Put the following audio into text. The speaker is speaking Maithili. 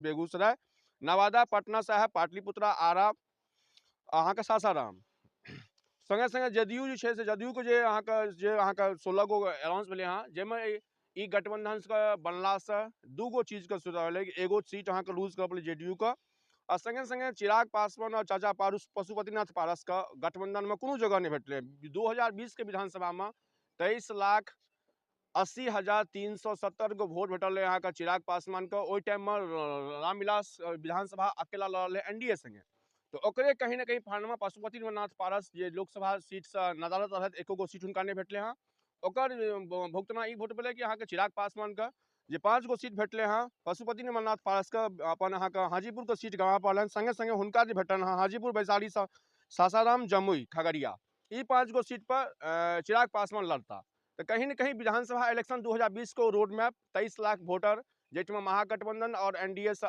बेगूसराय, नवादा, पटना साहेब, पाटलिपुत्रा, आरा, अहाँके सासाराम। संगे संगे जदयू जे छै से जदयूके जे अहाँके 16 गो अनाउंस भेलै हँ, जाहिमे ई गठबंधनके बनलासँ 2 गो चीजके सुधार भेलै। एगो सीट अहाँके लूज करऽ पड़लै जेडीयू के आ संगे संगे चिराग पासवान आओर चाचा पारुस पशुपतिनाथ पारसके गठबंधनमे कोनो जगह नहि भेटलै। 2020के विधानसभामे 23,80,370 गो वोट भेटल रहै अहाँके चिराग पासवानके। ओहि टाइममे रामविलास विधानसभा अकेला लड़ल रहै एनडीए संगे, तऽ ओकरे कहीं ने कहीं फाइनलमे पशुपतिनाथ पारस जे लोकसभा सीटसँ नदारद रहथि, एको गो सीट हुनका नहि भेटलै हँ। ओकर भुगतना ई वोट भेलै कि अहाँके चिराग पासवानके जे 5 गो सीट भेटलै हँ, पशुपतिनाथ पारसके अपन अहाँके हाजीपुरके सीट गमा पड़लनि। संगे संगे हुनका जे भेटलनि हँ हाजीपुर, वैशाली, सासाराम, जमुई, खगड़िया, ई 5 गो सीट पर चिराग पासवान लड़ता। तऽ कहीं ने कहीं विधानसभा इलेक्शन 2020 को रोड मैप 23 लाख वोटर, जाहिठाम महागठबंधन और एनडीए से